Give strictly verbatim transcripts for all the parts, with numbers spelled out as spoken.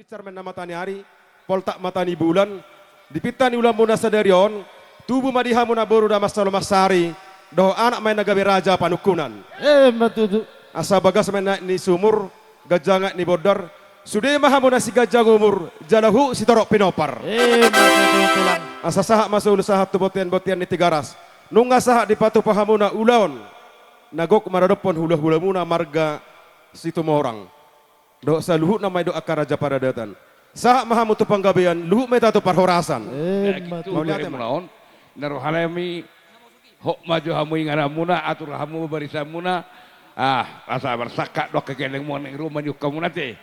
Sarmen na mata ni ari, poltak mata ni bulan, di pinta ni ulaonmuna sadari on, tubu ma di hamu na boru na mansolo mansari, dohot anak ma i na gabe raja panungkunan. Emma tutu. Asa bagas ma i na aek ni sumur, ganjang aek ni bondar, sude ma hamu na siganjang umur, jala huhut sitorop pinompar. Emma tutu, Tulang. Asa sahat ma solu sahat tu bontean-bontean ni Tigaras. Nunga sahat dipatupa hamuna ulaon na gok maradophon hula-hulamuna marga Situmorang. Dohot saluhutna ma i dohot angka raja paradatan. Sahat ma hamu tu panggabean, luhut ma hita tu parhorasan. Emma tutu. Mauliate ma. Mauliate ma. Na rohanami, hot ma jo hamu ingananmuna, atur hamu barisanmuna. Ah, asa marsangkap do angka gellengmuna, naeng ro ma niungkamuna ate.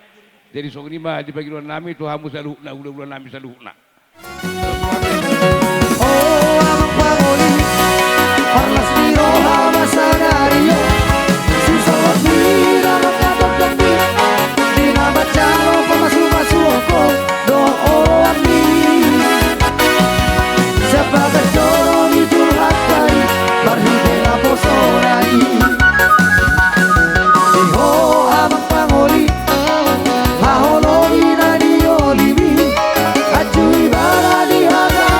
Jadi songon i ma di pangidoannami tu hamu saluhutna, hula-hulanami saluhutna. O amang pangoli, parlas ni roha ma sadari on. Sisorot ni roha ma tondongmi, di na manjalo pamasumasuonku dohot oloanmi. Sian bagas joro ni Tuhan i, marhite naposona i. Ho amang pangoli, haholongi na niolimi, anju ibana di hata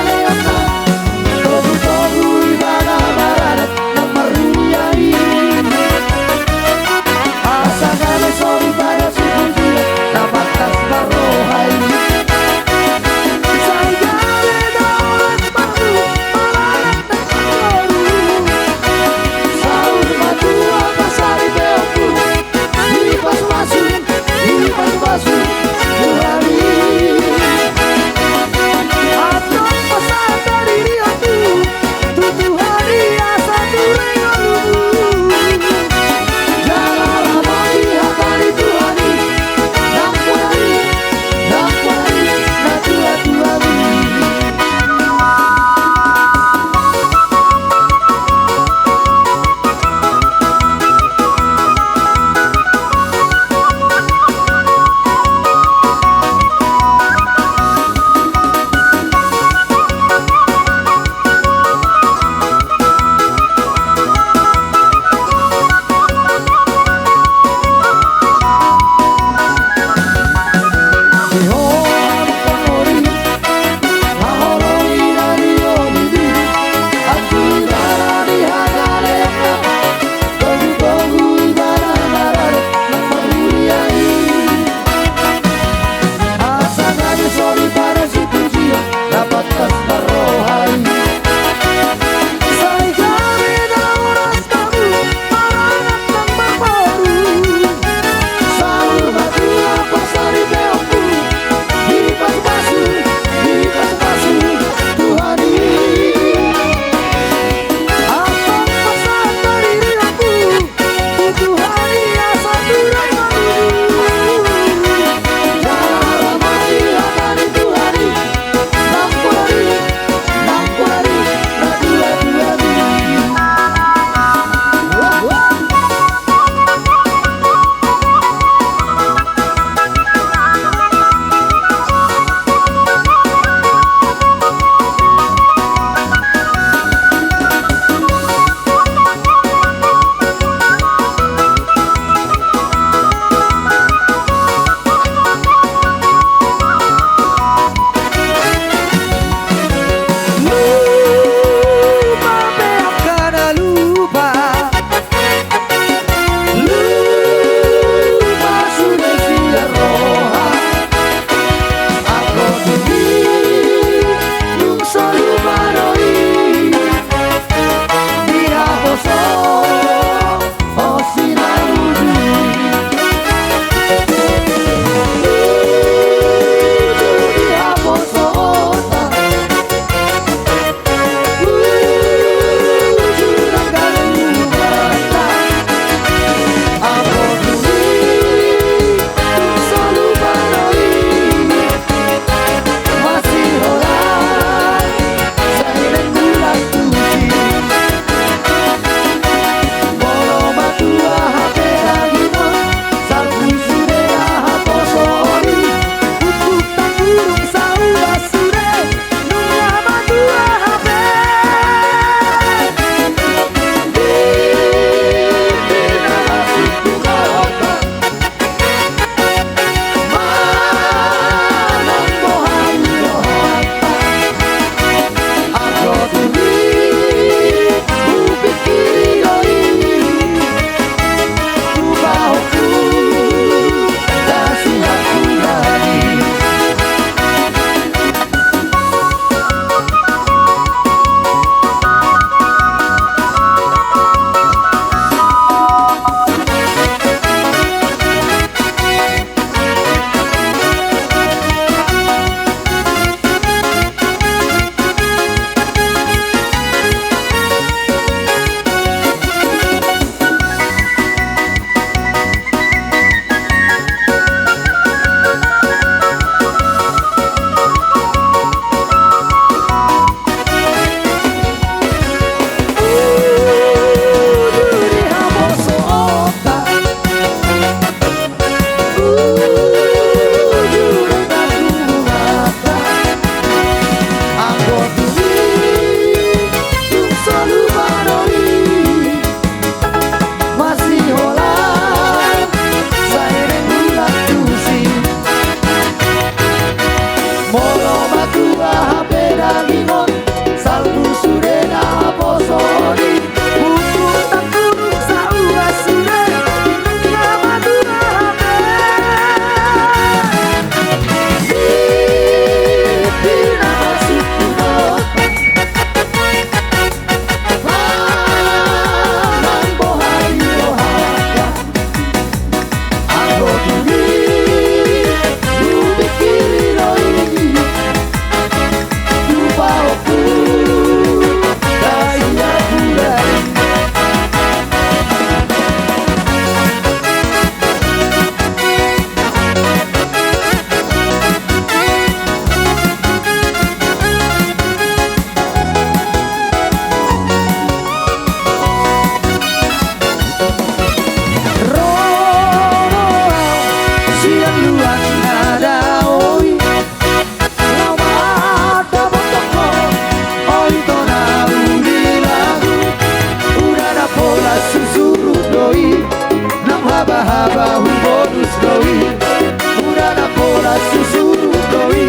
Susur do i,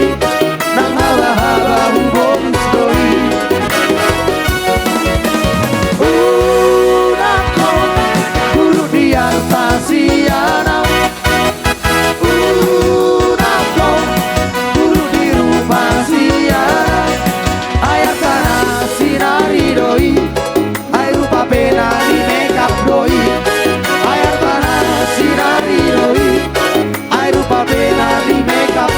nang haba-haba hubolus do i. Unang ho huruk di arta sian au. Unang ho huruk di rupa sian au. Ai arta na sinari do i. Ai rupa pe na di make up do i. Ai arta na sinari do i. Ai rupa pe na di make up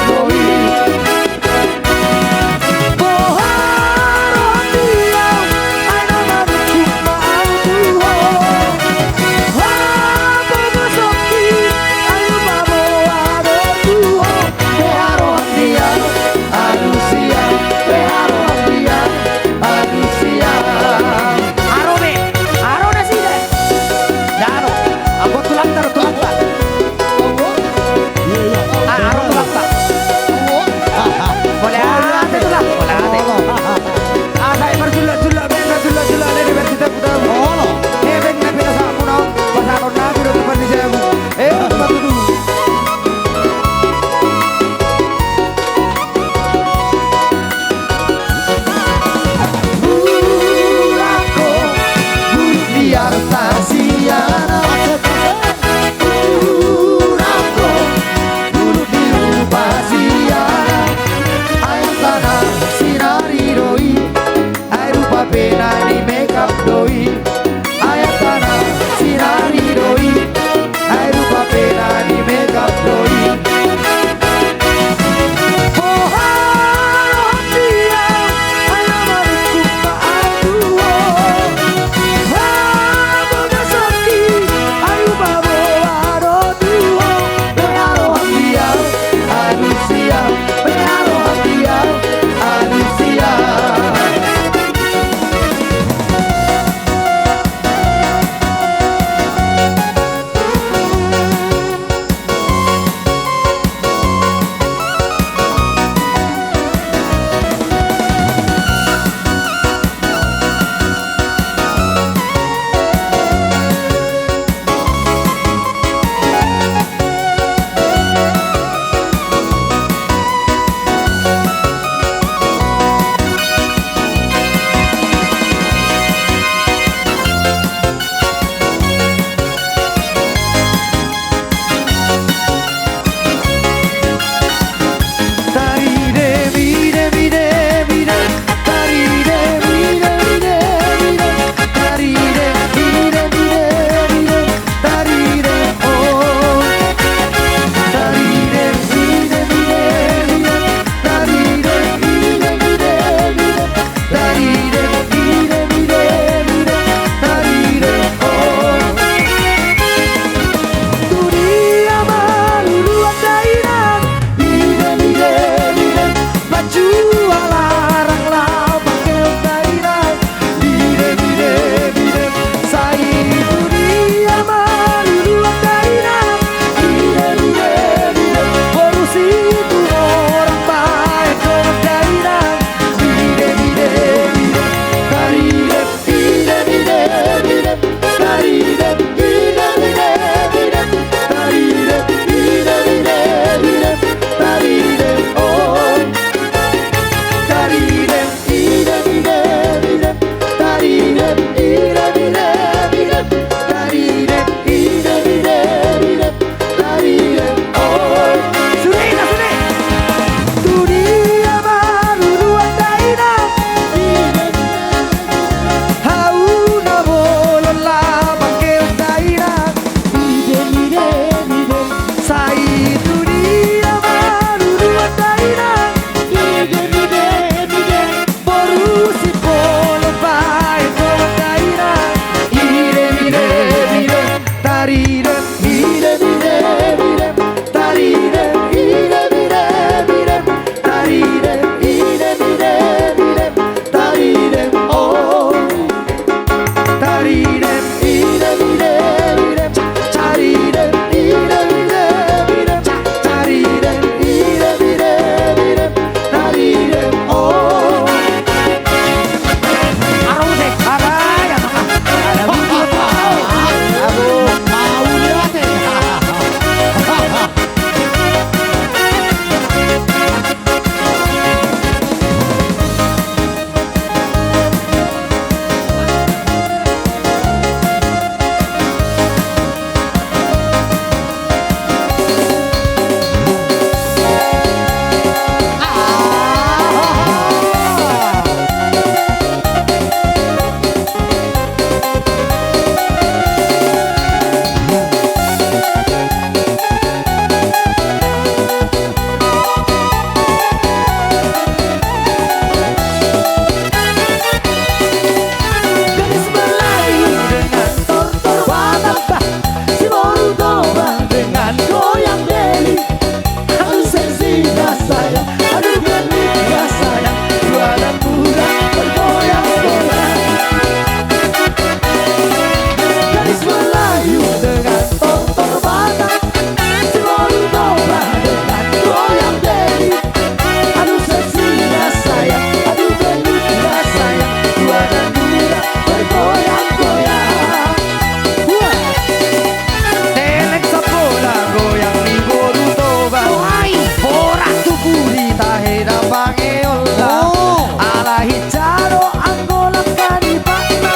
Eda pangeolna. Oh. Ala hinsa do anggo langka ni patna,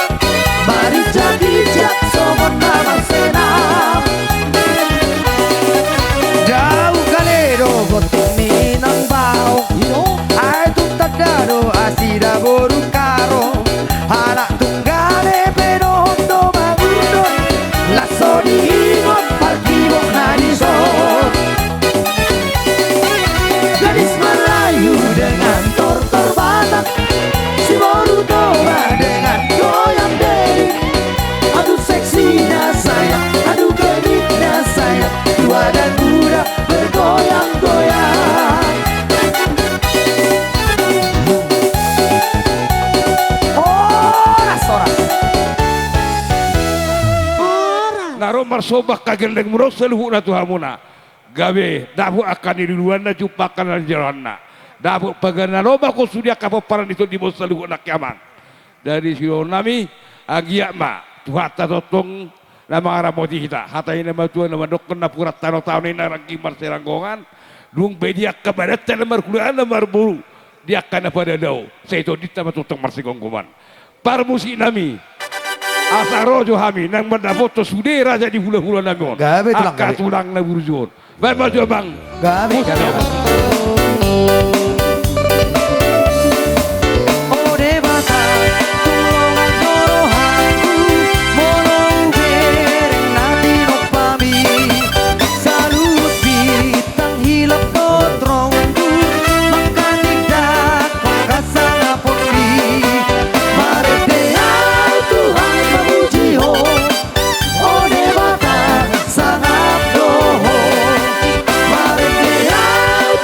marinjak-injak songon na marsenam. Dao gale do gonting ni nang bao. Io. Ai tung tanda do asi da boru karo. Anak tunggal pe dohot do mangundon, laos so diingot pargibok na dison. Gadis Melayu dengan tortor Batak, si boru Toba dengan goyang dering. Aduh seksinya sayang, aduh genitnya sayang, tua dan muda bergoyang-goyang. Horas, horas. Na ro marsomba angka gellengmuna on saluhutna tu hamuna. Gabe dapot angka niluluanna, jumpang angka na nijaloanna. Dapot pagan na lomak on sude angka pomparan ni tondimuna on saluhutna angka amang. Jadi sidohonon nami, anggiat ma Tuhanta tongtong na mangaramoti hita. Hata ni na matua na mandokkon, napuran tano-tano ninna rangging marsilanggongan, dung pe di angka badanta na marhulahula na marboru, di angka na padao-dao, sai tondinta ma tongtong marsigomgoman. Parmusik nami, asa ro jo hami nang mandapothon sude raja ni hulahula nami on. Gabe tulang, angka gabe. Tulang na burju on. Baen ma jo, Bang. Gabe, gabe. O Debata, tulongan do rohangku, molo hubereng na tinompami. Saluhut bintang hilap dohot ronggur, mangkanindanghon hasangaponni. Marende ahu Tuhan, mamuji Ho. O Debata, sangap do Ho. Marende ahu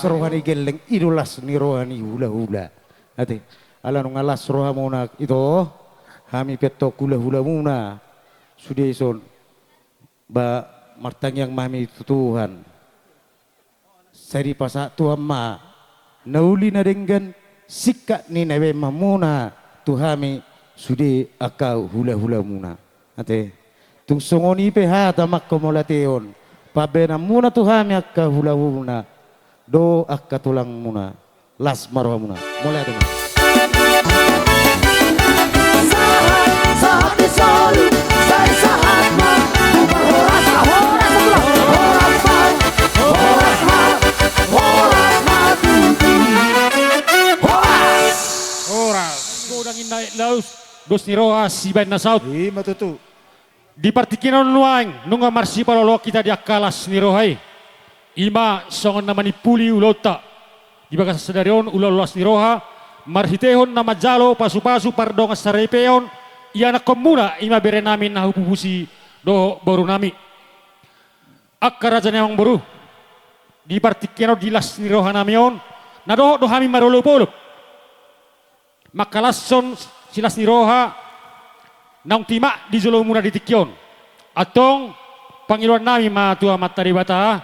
roha ni gelleng, i do las ni roha ni hulahula. Ate, ala nunga las rohamuna ito, hami pe antong hulahulamuna sude ison. Ba martangiang ma hami tu Tuhan. Sai dipasahat Tuhan ma na uli na denggan, singkat ni na baen ma hamuna tu hami sude angka hulahulamuna. Ate, tung songon i pe hata ma angka mauliateon pambaenanmuna tu hami angka hulahulamuna dohot angka tulangmuna. Las ma rohamuna. Mauliate ma. Sahat, sahat ni solu, sai sahat ma. Horas, horas, horas ma. Horas ma. Horas ma. Horas. Godang inna laus, dos ni roha sibaen na saut. I ma tutu. Di partingkian on nuaeng nunga marsipaolooloan hita di angka las ni roha i. I ma songon na manimpuli ulaonta di bagasan sadari on, ulaon las ni roha, marhitehon na manjalo pasupasu pardongansaripeon ianakkonmuna, i ma berenami na hupupusi dohot borunami. Angka raja ni amangboru, di partingkian on di las ni rohanami on, na dohot do hami marolopolop mangkalashon silas ni roha naung timak di jolomuna di tingki on. Antong, pangidoannami ma tu Amanta Debata,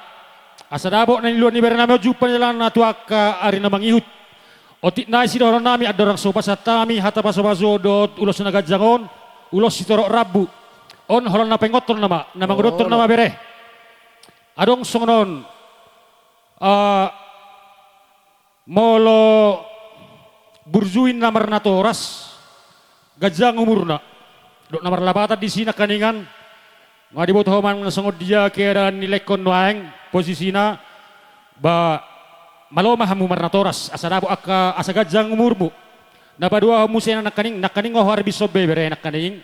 asa dapot na niluan ni berenami on jumpang ni dalanna tu angka ari na mangihut. Otik nai sidohononnami, andorang so pasahat hami hata pasupasu dohot ulos na ganjang on, ulos sitorop rambu. On holan na paingothon nama, na mangudothon nama bere. Adong songon on, ah, molo burju ninna marnatoras, ganjang umurna. Dohot na marlapatan disi nangkaningan, nga diboto ho manang na songon dia keadaan ni laengkon nuaeng posisina, ba malo ma hamu marnatoras, asa dapot angka, asa ganjang umurmu. Na paduahon muse nangkaning, nangkaning ho harbis on be bere nangkaning.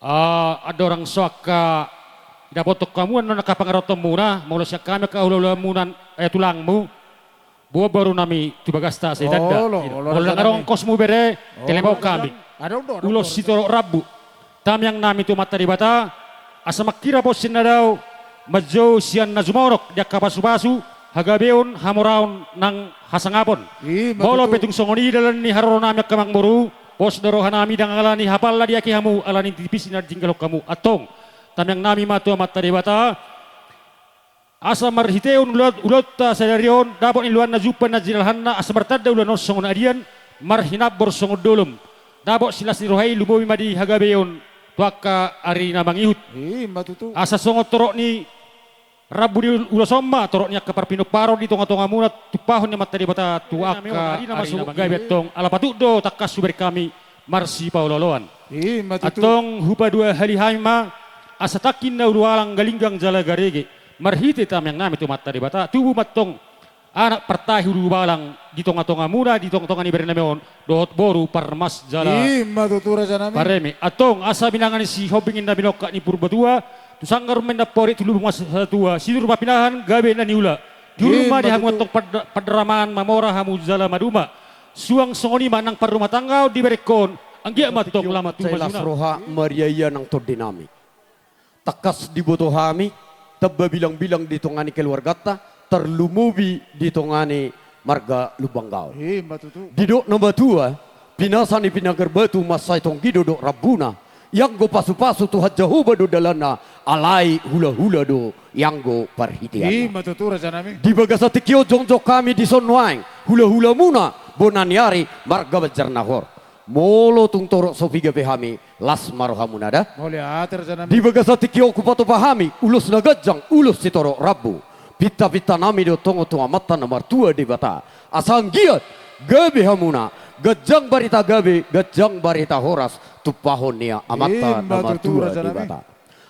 Ah, andorang so angka didapothon hamu annon angka pangarantoanmuna, molo sian hami angka hulahulamuna, eh, tulangmu, boan borunami tu bagasta sai tanda. Olo, olo, olo, ndang adong ongkosmu bere, telephone hami. Ulos sitorop rambu. Tangiangnami tu Amanta Debata, asa manghirap sian na dao, manjou sian na jumonok di angka pasupasu, hagabeon, hamoraon nang hasangapon. Molo pe tung songon i dalan ni haroronami angka amangboru, pos do rohanami, ndang ala ni hapalla diake hamu, ala ni tipis na dijinggalhon hamu. Antong, tangiangnami ma tu Amanta Debata, asa marhitehon ulaon, ulaonta sadari on, dapot niluanna jumpang na jinalahanna, asa martanda ulaon on songon adian, marhinambor songon dolom. Dapot silas ni roha i lumobi ma di hagabeon tu angka ari na mangihut. Asa songon torop ni rambu ni ulos on ma torop ni angka parpinomparon di tongatongamuna, tumpahon ni Amanta Debata tu angka ari na mangihut. Gabe antong, ala patut do tangkas hubereng hami marsipaolooloan. Antong, hupaduahali hami ma, asa tangkas na ulualang galinggang jala garege, marhite tangiangnami tu Amanta Debata, tubu ma antong anak partahi ulualang di tongatongamuna, di tongatonga ni berenami on, dohot boru parmas jala pareme. Antong, asa binanga ni Sihombing inna binongkak ni Purbatua, tu sanggar umbahen na porik, tu lubung ma satua, sinur ma pinahan gabe na niula. Diurupi ma di hamu antong pand-, pandaraman, mamora hamu jala maduma. Suang songon i ma nang parrumatanggaon di berengkon, anggiat ma antong lam tu las roha, mariaia nang tondinami. Tangkas diboto hami, tamba bilangbilang di tonga ni keluarganta, tarlumobi di tonga ni marga Lumban Gaol. Didok na matua, pinasa ni pinagar batu mansai tonggi do dok rambuna, ianggo pasupasu Tuhan Jahowa do dalanna, alai hulahula do ianggo parhiteanna. Di bagasan tingki on jongjong hami dison nuaeng, hulahulamuna, bona ni ari, marga Banjarnahor. Molo tung torop so piga pe hami, las ma rohamuna da. Di bagasan tingki on hupatupa hami ulos na ganjang, ulos sitorop rambu. Pintapintanami do tongtong tu Amanta na martua Debata, asa anggiat gabe hamuna, ganjang barita gabe, ganjang barita horas, tumpahon ni Amanta na martua Debata.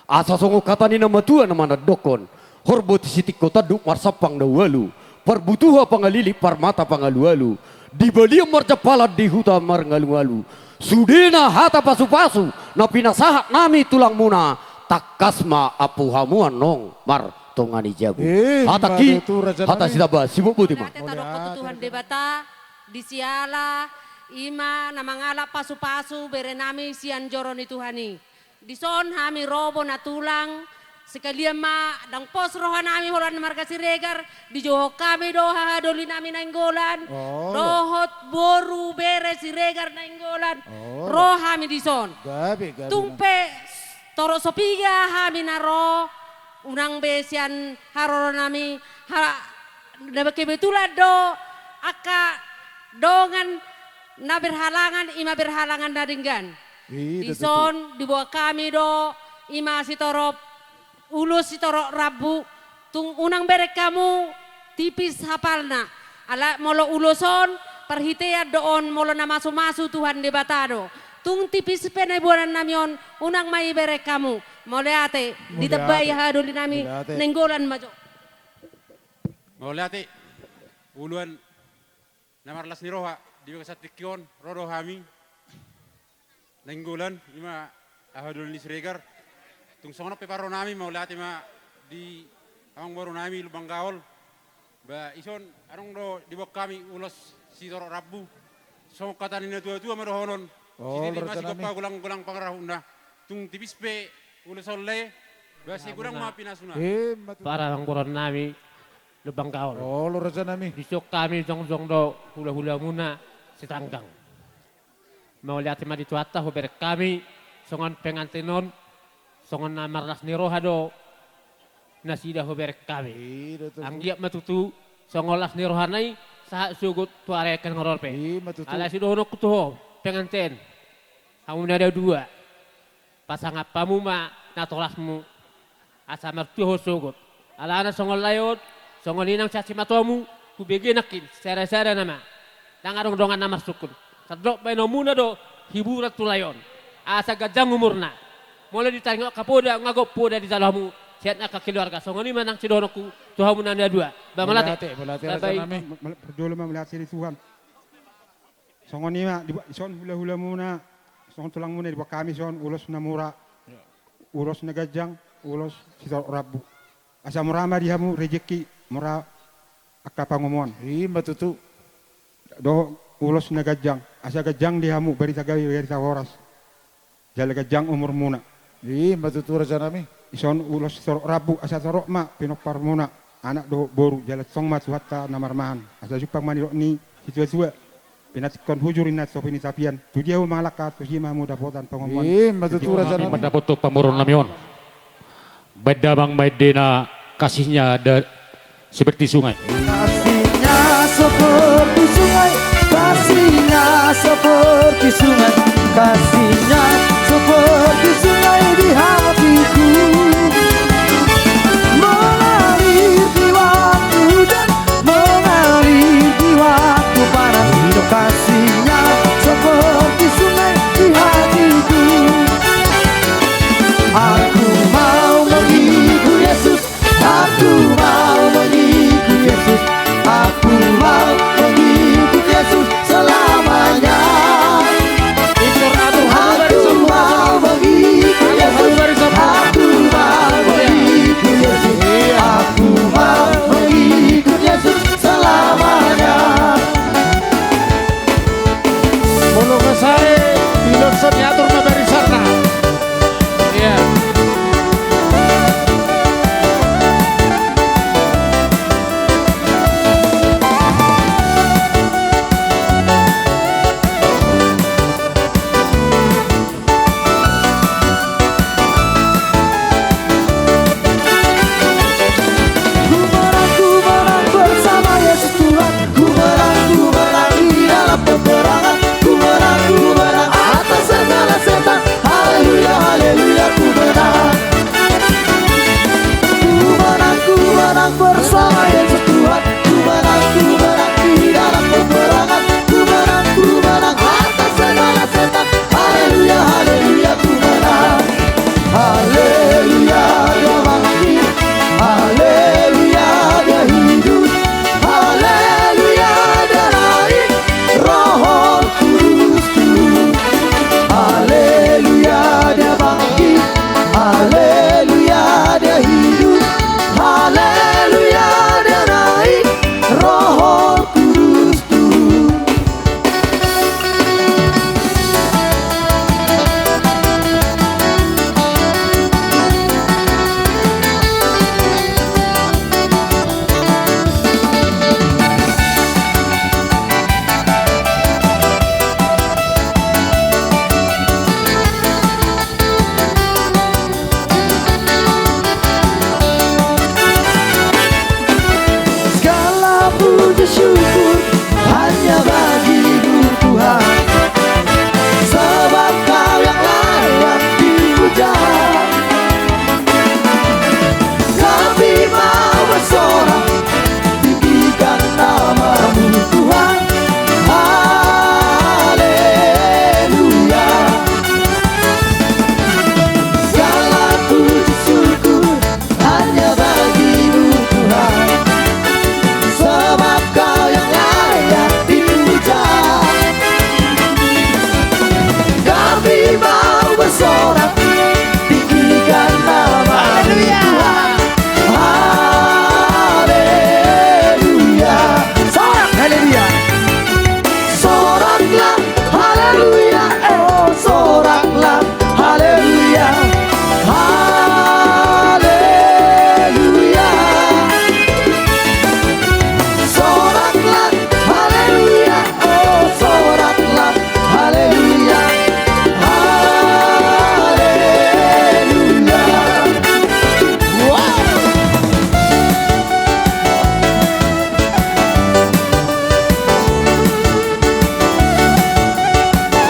Asa songon hata ni na matua na manandakhon, horbo sitingko tanduk marsampang na ualu, parbutuha pangalilik parmata pangalualu, di balian marjampalan di huta marngalungalu. Sudena hata pasupasu na pinasahat nami tulangmuna, tangkas ma ampu hamu annon martonga ni jabu. Hatangki, hata sitamba, sibotboti ma. Mauliate tadokhon tu Tuhan Debata, di siala i ma na mangalap pasupasu berenami sian joro ni Tuhan i. Dison hami ro bona tulang, Sekalian ma, ndang pos roha nami holan marga Siregar, dijouhon hami do hahadolinami Nainggolan, dohot boru bere Siregar Nainggolan, ro hami dison. Tung pe torop so piga hami na ro, unang be sian haroronami, ha, na kebetulan do angka dongan na berhalangan, ima berhalangan na denggan. Dison diboan hami do, ima sitorop ulos sitorop rambu, tung unang bereng hamu tipis hapalna. Ala molo ulos on, parhitean do on, molo na masumasu Tuhan Debata do. Tung tipis pe na iboanannami on, unang ma ibereng hamu. Mauliate, ditambai hahadolinami Nainggolan ma jo. Mauliate, uluan na marlas ni roha, di bagasan tingki on, ro do hami Nainggolan, ima hahadolinami Siregar. Tung songon on pe parronami, mauliate ma di amangborunami Lumban Gaol. Ba ison, adong do diboan hami ulos sitorop rambu. Songon hata ni natuatua ma dohonon, sititi ma sigompa, golanggolang pangarahutna. Tung tipis pe ulos on lae, ba sai godang ma pinasuna. Para amangborunami Lumban Gaol. Olo rajanami. Dison hami jongjong do hulahulamuna Sitanggang. Mauliate ma di Tuhanta hubereng hami songon pengantin on, songon na marlas ni roha do nasida hubereng hami. Anggiat ma tutu songon las ni rohana i sahat sogot tu ari angka na ro pe. Alai sidohononku tu ho pengantin, hamu na dua, pasangap hamu ma natolasmu asa martua ho sogot. Alana songon lae on, songon i nang sian simatuamu, hubege nangkin, sada-sada nama. Ndang adong dongan na marsungkun. Sandok baenonmuna do hiburan tu lae on, asa ganjang umurna. Molo ditaringot angka poda, nga gok poda dijalo hamu sian angka keluarga. Songon i ma nang sidohononku tu hamu na dua. Ba mauliate. Mauliate, mauliate rajanami. Parjolo ma mauliate di Tuhan. Songon i ma, di, ison hulahulamuna, songon tulangmuna, diboan hami ison ulos na mura, ulos na ganjang, ulos sitorop rambu. Asa mura ma di hamu rejeki, mura angka pangomoan. Ima tutu. Dohot ulos na ganjang, asa ganjang di hamu barita gabe, barita horas. Jala ganjang umurmuna. Ima tutu rajanami. Ison ulos sitorop rambu, asa torop ma pinomparmuna anak dohot boru, jala tong ma Tuhanta na marmahan. Asa jumpang ma nidok ni situatua: Pinantikhon hujur inna topi ni tapian, tu dia ho mangalangka tusi ma hamu dapotan pangomoan. Ima tutu rajanami. Mandapothon pamoruonnami on. Baen damang ma endena: kasihnya da-, seperti sungai. Kasihnya seperti sungai, kasihnya seperti sungai, kasihnya seperti sungai di hatiku. Mengalir di waktu hujan, mengalir di waktu panas, kasihnya seperti sungai di hatiku. Aku mau mengikut Yesus, aku mau mengikut Yesus, aku mau mengikut Yesus selamanya. Aku mau mengikut Syukur hanya bagi-Mu Tuhan, sebab Kau yang layak dipuja. Kami mau bersorak, tinggikan nama-Mu Tuhan. Haleluya. Segala puji syukur hanya bagi-Mu Tuhan, sebab Kau yang layak dipuja. Kami mau bersorak, tinggikan nama-Mu Tuhan. Haleluya. Sorak, haleluya. Soraklah, haleluya, oh, soraklah, haleluya, haleluya. Soraklah, haleluya, oh, soraklah, haleluya, haleluya. Wow.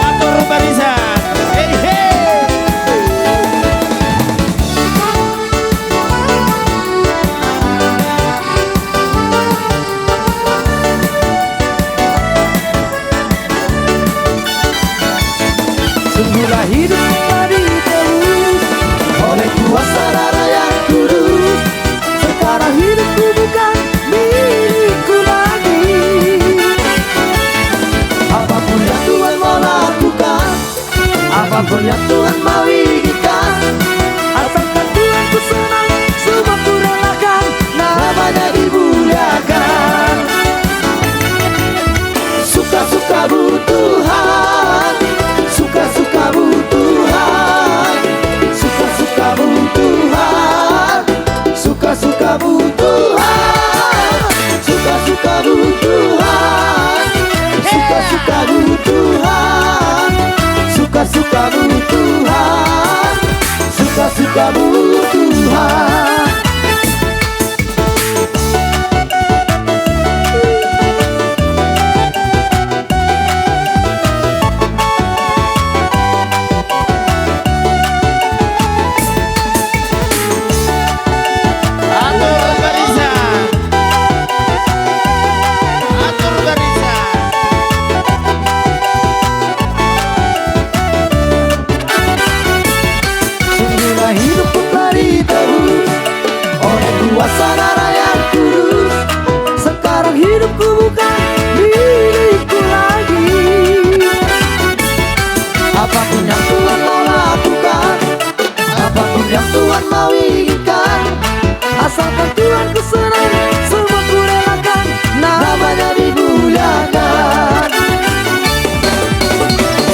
Atur barisan. Hei, hei. Sungguhlah hidupku telah ditebus oleh kuasa darah yang kudus. Sekarang hidupku bukan milikku lagi. Apapun yang Tuhan mau lakukan, apapun yang Tuhan mau inginkan, asalkan Tuhan ku senang, semua ku relakan, nama-Nya dimuliakan. Suka-suka-Mu Tuhan, suka-suka-Mu Tuhan, suka-suka-Mu Tuhan, suka-suka-Mu Tuhan, suka-suka-Mu Tuhan, suka-suka-Mu Tuhan, suka-suka-Mu Tuhan, suka-suka-Mu Tuhan. Atur barisan. Atur barisan. Sungguhlah hidupku telah ditebus oleh kuasa darah yang kudus. Sekarang hidupku bukan milikku lagi. Apapun yang Tuhan mau lakukan, apapun yang Tuhan mau inginkan, asalkan Tuhan ku senang, semua ku relakan, nama-Nya dimuliakan.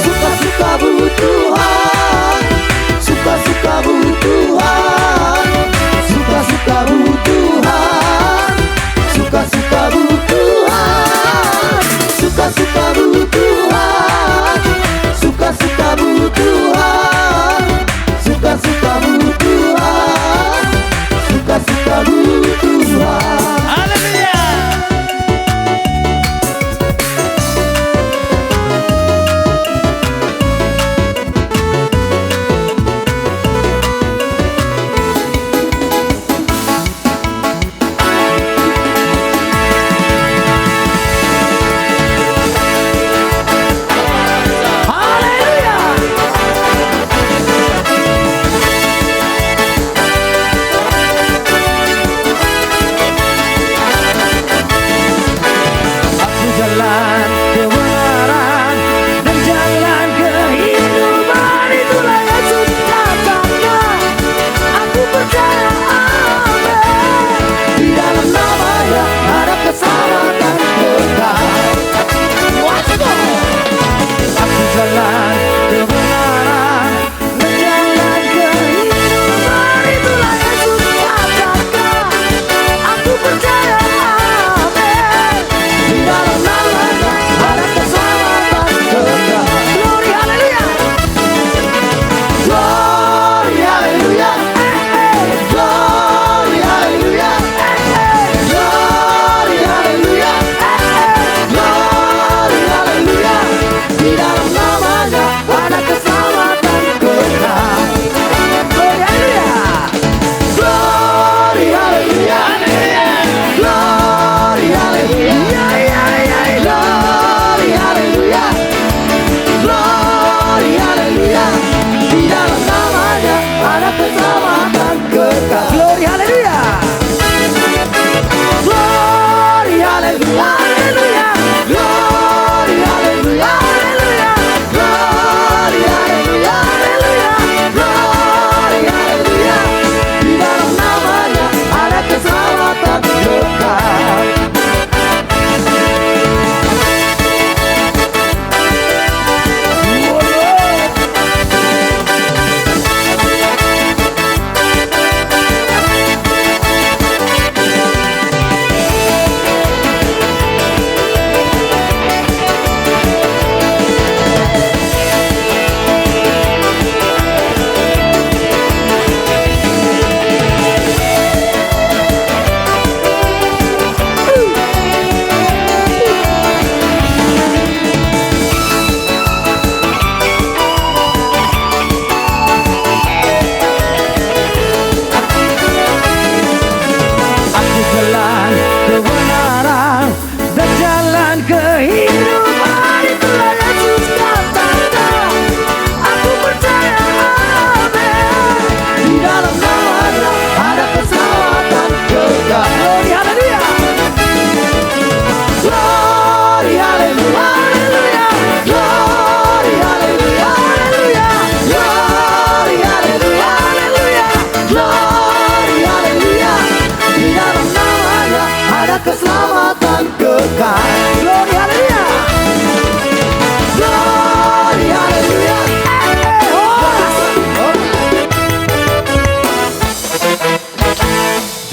Suka-suka-Mu Tuhan, suka-suka-Mu Tuhan, suka-suka-Mu Tuhan, suka-suka-Mu Tuhan, suka-suka-Mu Tuhan, suka-suka-Mu Tuhan, suka-suka-Mu Tuhan, suka-suka-Mu Tuhan.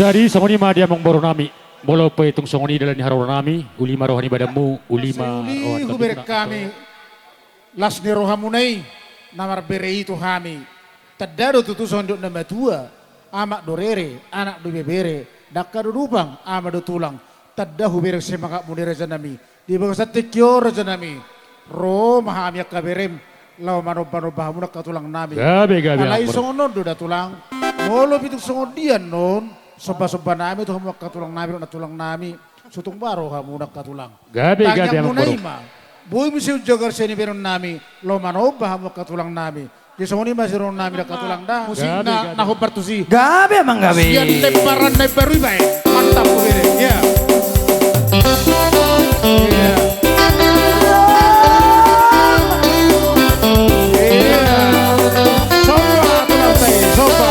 Jadi songon i ma di amangboru nami. Molo pe tung songon i dalan ni haroro nami, uli ma roha ni badanmu, uli ma roha ni badanmu. Hubereng hami las ni rohamuna i na marbere i tu hami. Tanda do tutu songon didok na matua, amak do rere, anak do ibebere, dangka do dupang, ama do tulang. Tanda hubereng semangatmuna i raja nami. Di bagasan tingki on raja nami, ro ma hami angka berem laho manombanomba hamuna angka tulang nami. Gabe, gabe. Alai songon on do da tulang, molo pe tung songon dia annon, sombasomba nami tu hamu angka tulang nami dohot nantulang nami, so tung ba rohamuna angka tulang. Gabe, gabe. Tangiangmuna i ma, boi muse unjagar sian ibahenon nami laho manomba hamu angka tulang nami. Jadi songon i ma siroha nami da angka tulang da. Musikna na hombar tusi. Gabe, amang, gabe. Sian lemparan na imbaru i baen. Mantap, hubereng. Iya. Iya. Iya. Somba, tulang tai, somba.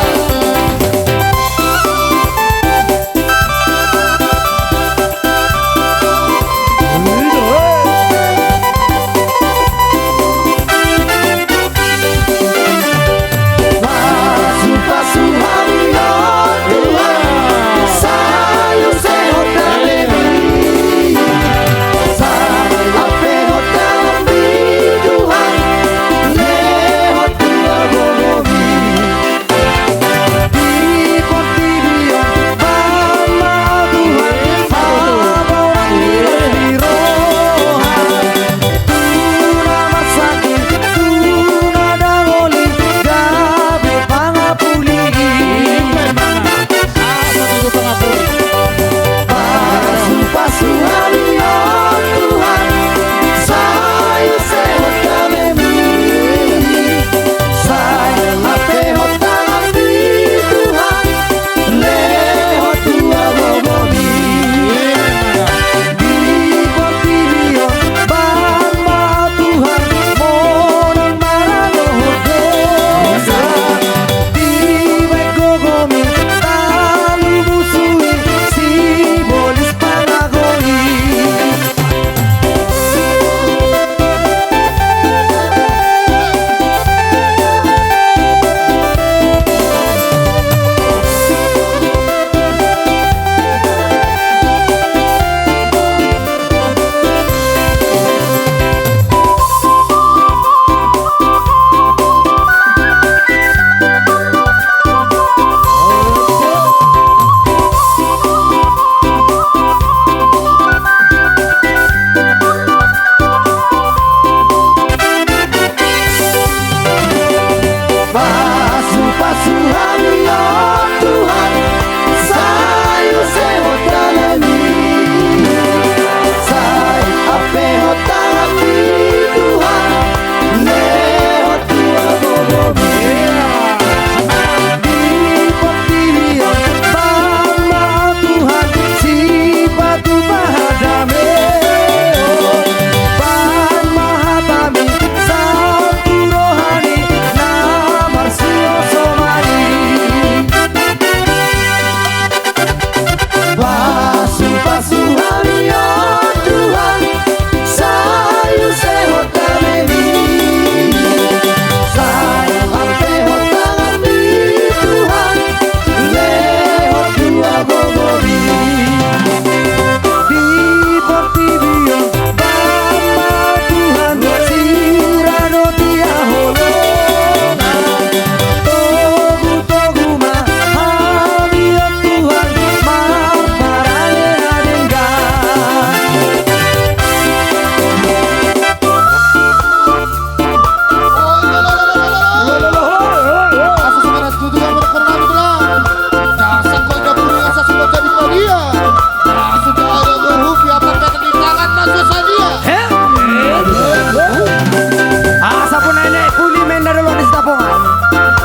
Asa pun nenek uli menda dolo di Sitapongan.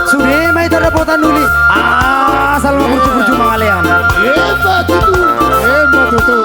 Sude ma hita dapotan uli. Asal ma burju-burju mangalean. Emma tutu. Emma tutu.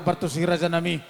Partusi raja nami.